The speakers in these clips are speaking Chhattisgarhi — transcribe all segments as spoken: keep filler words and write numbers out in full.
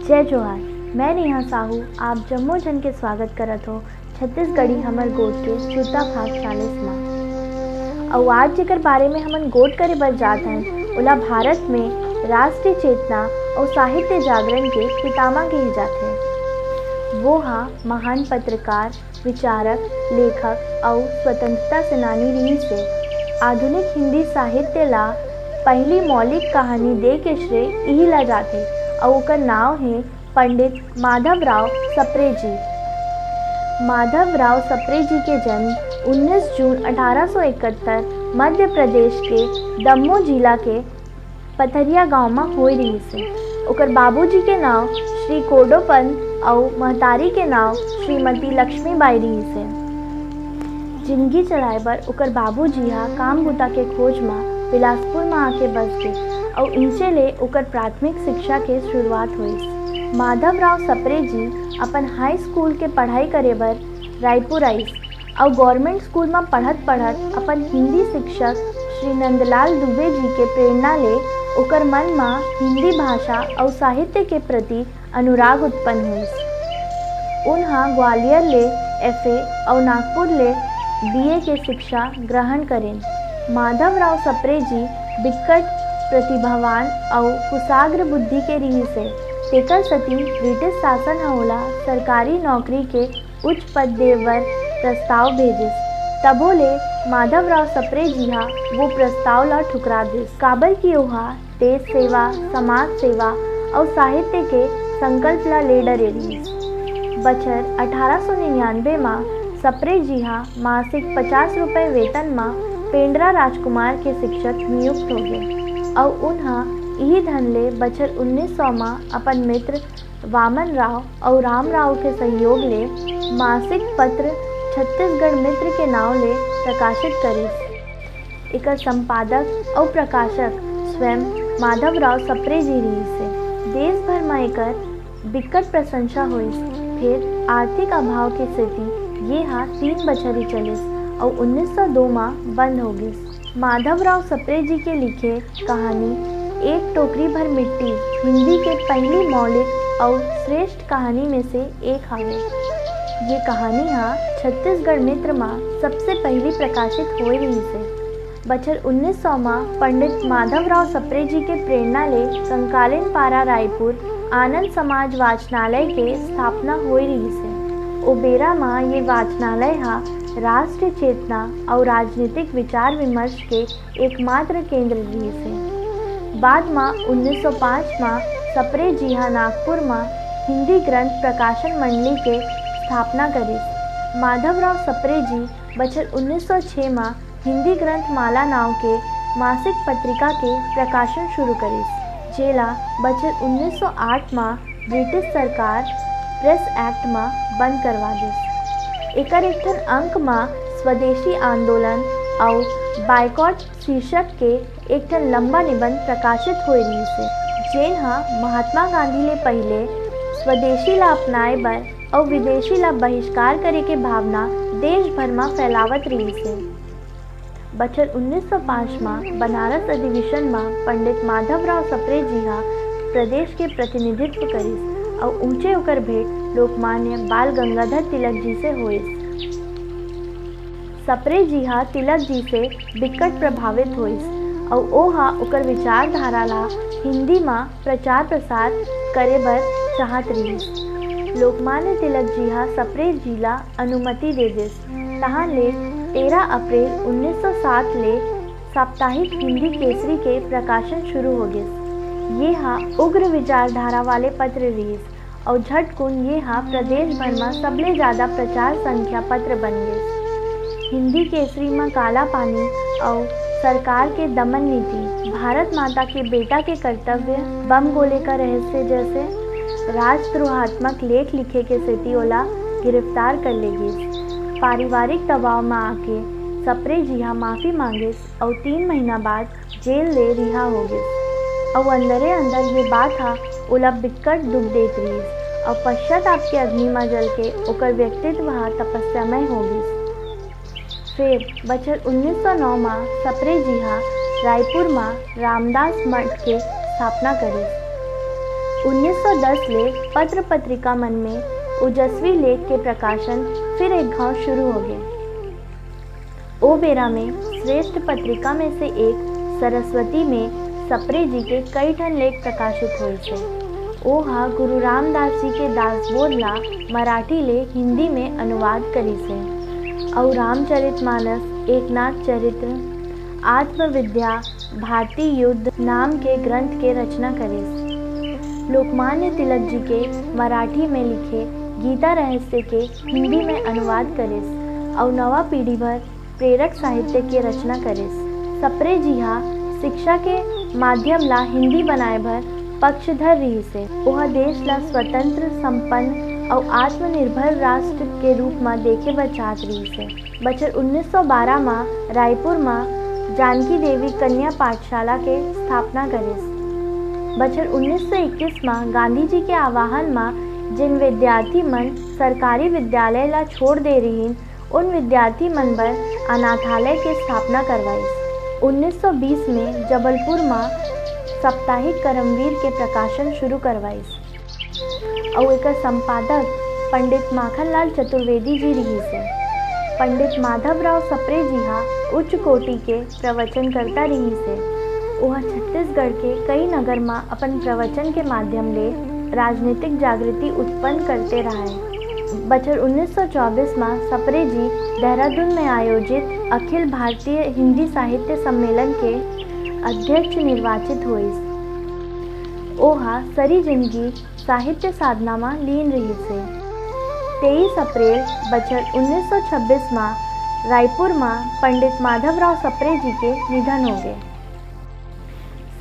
जय जोहार, मैं नेहा साहू आप जम्मो झन के स्वागत करत हो छत्तीसगढ़ी हमर गोठ के सुरता भाग चालीस मा। अउ आज जेकर बारे में हमन गोठ करे बर जात हन, ओला भारत में राष्ट्रीय चेतना अउ साहित्य जागरण के पितामह कहे जाथे। वो हा महान पत्रकार, विचारक, लेखक अउ स्वतंत्रता सेनानी रिहिस हे। आधुनिक हिंदी साहित्य ला पहिली मौलिक कहानी दे के श्रेय इही ला जाथे अउ ओकर नाव हे पंडित माधव राव सप्रे जी। माधव राव सप्रे जी के जन्म उन्नीस जून अठारह सौ इकहत्तर मध्य प्रदेश के दमोह जिला के पथरिया गांव म होए रिहिस हे। ओकर बाबूजी के नाव श्री कोडो पंत अउ महतारी के नाव श्रीमती लक्ष्मीबाई रिहिस हे। जिनगी चलाए बर ओकर बाबूजी ह काम बूता के खोज म बिलासपुर म आके बस गे अउ इहिंचे ले ओकर प्राथमिक शिक्षा के शुरुआत होइस। माधव राव सप्रे जी अपन हाई स्कूल के पढ़ाई करे बर रायपुर आइस अउ गवर्नमेंट स्कूल म पढ़त-पढ़त अपन हिंदी शिक्षक श्री नंदलाल दुबे जी के प्रेरणा ले ओकर मन म हिंदी भाषा अउ साहित्य के प्रति अनुराग उत्पन्न होइस। उन ह ग्वालियर ले एफए अउ नागपुर ले बीए के शिक्षा ग्रहण करेन। माधव राव सप्रे जी बिक्कट प्रतिभावान अउ कुशाग्र बुद्धि के रिहिस हे, तेकर सेती ब्रिटिश शासन ह ओला सरकारी नौकरी के उच्च पद दे बर प्रस्ताव भेजिस, तभो ले माधव राव सप्रे जी ह वो प्रस्ताव ला ठुकरा दिस, काबर कि ओहा देश सेवा, समाज सेवा अउ साहित्य के संकल्प ला ले डरे रिहिस। बछर अठारह सौ निन्यानवे म सप्रे जी ह मासिक पचास रुपये वेतन म पेंड्रा राजकुमार के शिक्षक नियुक्त होगे अउ उन ह इही धन ले बछर उन्नीस सौ म अपन मित्र वामन राव अउ राम राव के सहयोग ले मासिक पत्र छत्तीसगढ़ मित्र के नाव ले प्रकाशित करिस। एकर संपादक अउ प्रकाशक स्वयं माधव राव सप्रे जी रिहिस हे। देश भर म एकर बिकट प्रशंसा होइस। फेर आर्थिक अभाव के सेती ये ह तीन बछर ही चलिस अउ उन्नीस सौ दो म बंद हो गिस। माधव राव सप्रे जी के लिखे कहानी एक टोकरी भर मिट्टी हिंदी के पहली मौलिक अउ श्रेष्ठ कहानी में से एक हवे। ये कहानी ह छत्तीसगढ़ मित्र म सबसे पहली प्रकाशित होए रिहिस हे। बछर उन्नीस सौ म पंडित माधव राव सप्रे जी के प्रेरणा ले कंकालीन पारा रायपुर आनंद समाज वाचनालय के स्थापना होए रिहिस हे। ओ बेरा म ये वाचनालय ह राष्ट्रीय चेतना अउ राजनीतिक विचार विमर्श के एकमात्र केंद्र रिहिस हे। बाद म उन्नीस सौ पाँच म सप्रे जी ह नागपुर म हिंदी ग्रंथ प्रकाशन मंडली के स्थापना करिस। माधव राव सप्रे जी बछर उन्नीस सौ छह म हिंदी ग्रंथ माला नाव के मासिक पत्रिका के प्रकाशन शुरू करिस, जेला बछर उन्नीस सौ आठ म ब्रिटिश सरकार प्रेस एक्ट म बंद करवा दिस। एकर एक ठन अंक म स्वदेशी आंदोलन अउ बायकॉट शीर्षक के एक ठन लंबा निबंध प्रकाशित होए रिहिस हे, जेन ह महात्मा गांधी ले पहिले स्वदेशी ला अपनाए बर अउ विदेशी ला बहिष्कार करे के भावना देश भर म फैलावत रिहिस हे। बछर उन्नीस सौ पाँच म बनारस अधिवेशन म पंडित माधव राव सप्रे जी ह प्रदेश के प्रतिनिधित्व करिस अउ ऊंचे ओकर भेंट लोकमान्य बाल गंगाधर तिलक जी से होइस। सप्रे जी ह तिलक जी से बिकट प्रभावित होइस अउ ओ ह ओकर विचारधारा ला हिंदी म प्रचार प्रसार करे बर चाहत रिहिस। लोकमान्य तिलक जी ह सप्रे जी ला अनुमति दे दिस। तहां ले तेरह अप्रैल उन्नीस सौ सात ले साप्ताहिक हिंदी केसरी के प्रकाशन शुरू हो गिस। ये ह उग्र विचारधारा वाले पत्र रिहिस अउ झटकुन ये ह प्रदेश भर म सबले जादा प्रचार संख्या पत्र बन गिस। हिंदी केसरी म काला पानी अउ सरकार के दमन नीति, भारत माता के बेटा के कर्तव्य, बम गोले का रहस्य जैसे राजद्रोहात्मक लेख लिखे के सेती ओला गिरफ्तार कर ले गिस। पारिवारिक दबाव म आके सप्रे जी ह माफी मांगिस अउ तीन महीना बाद जेल ले रिहा हो गिस। अउ अंदरे अंदर ये बात ह ओला बिक्कट दुख देत रिहिस अउ पश्चाताप के अग्नि म जल के ओकर व्यक्तित्व ह तपस्यामय हो गिस। फेर बछर उन्नीस सौ नौ म सप्रे जी ह रायपुर म रामदास मठ के स्थापना करिस। उन्नीस सौ दस ले पत्र पत्रिका मन में ओजस्वी लेख के प्रकाशन फिर एक घांव शुरू होगे। ओ बेरा में श्रेष्ठ पत्रिका में से एक सरस्वती में सप्रे जी के कई ठन लेख प्रकाशित होइस हे। ओ ह गुरु रामदास जी के दासबोध ला मराठी ले हिंदी में अनुवाद करिस हे अउ रामचरितमानस, एकनाथ चरित्र, आत्मविद्या, भारतीय युद्ध नाम के ग्रंथ के रचना करिस। लोकमान्य तिलक जी के मराठी में लिखे गीता रहस्य के हिंदी में अनुवाद करिस अउ नवा पीढ़ी बर प्रेरक साहित्य के रचना करिस। सप्रे जी हा शिक्षा के माध्यम ला हिंदी बनाए बर पक्षधर रिहिस हे। ओह देश ला स्वतंत्र, संपन्न अउ आत्मनिर्भर राष्ट्र के रूप म देखे बर चाहत रिहिस हे। बछर उन्नीस सौ बारह म रायपुर म जानकी देवी कन्या पाठशाला के स्थापना करिस। बछर उन्नीस सौ इक्कीस म गांधी जी के आह्वान म जेन विद्यार्थी मन सरकारी विद्यालय ला छोड़ दे रिहिन, उन विद्यार्थी मन बर अनाथालय के स्थापना करवाइस। उन्नीस सौ बीस में जबलपुर म साप्ताहिक करमवीर के प्रकाशन शुरू करवाइस अउ एकर संपादक पंडित माखनलाल चतुर्वेदी जी रिहिस हे। पंडित माधवराव सप्रे जी हा उच्च कोटि के प्रवचनकर्ता रिहिस हे। ओह छत्तीसगढ़ के कई नगर म अपन प्रवचन के माध्यम ले राजनीतिक जागृति उत्पन्न करते रहय। बछर उन्नीस सौ चौबीस म सप्रे जी देहरादून में आयोजित अखिल भारतीय हिंदी साहित्य सम्मेलन के अध्यक्ष निर्वाचित होइस। ओहा सरी जिनगी साहित्य साधना म लीन रिहिस हे। तेईस अप्रैल बछर उन्नीस सौ छब्बीस म रायपुर म पंडित माधवराव सप्रे जी के निधन होगे।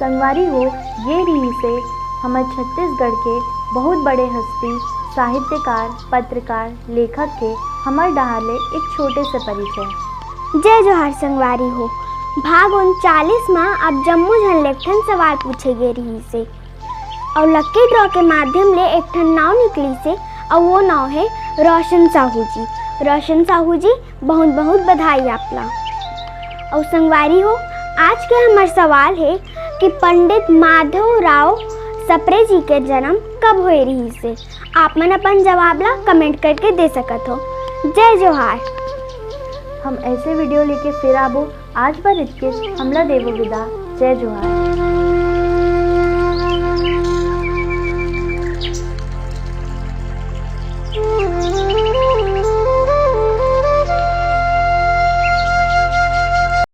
संगवारी हो, ये रिहिस हे हमर छत्तीसगढ़ के बहुत बड़े हस्ती, साहित्यकार, पत्रकार, लेखक के हमर डहार ले एक छोटे से परिचय। जय जोहार संगवारी हो। भाग उनचालीस म आप जम्मो झन ले एक ठन सवाल पूछे गे रिहिस हे अउ लकी ड्रॉ के माध्यम ले एक ठन नाव निकलिस हे अउ वो नाव हे रोशन साहू जी। रोशन साहू जी, बहुत बहुत बधाई आप ला। अउ संगवारी हो, आज के हमर सवाल हे कि पंडित माधव राव सप्रे जी के जन्म कब होए रिहिस हे? आप मन अपन जवाब ला कमेंट करके दे सकत हो। जय जोहार। हम ऐसे वीडियो लेके फिर आबो। आज बर इतकेच, हमला देवो विदा। जय जोहार।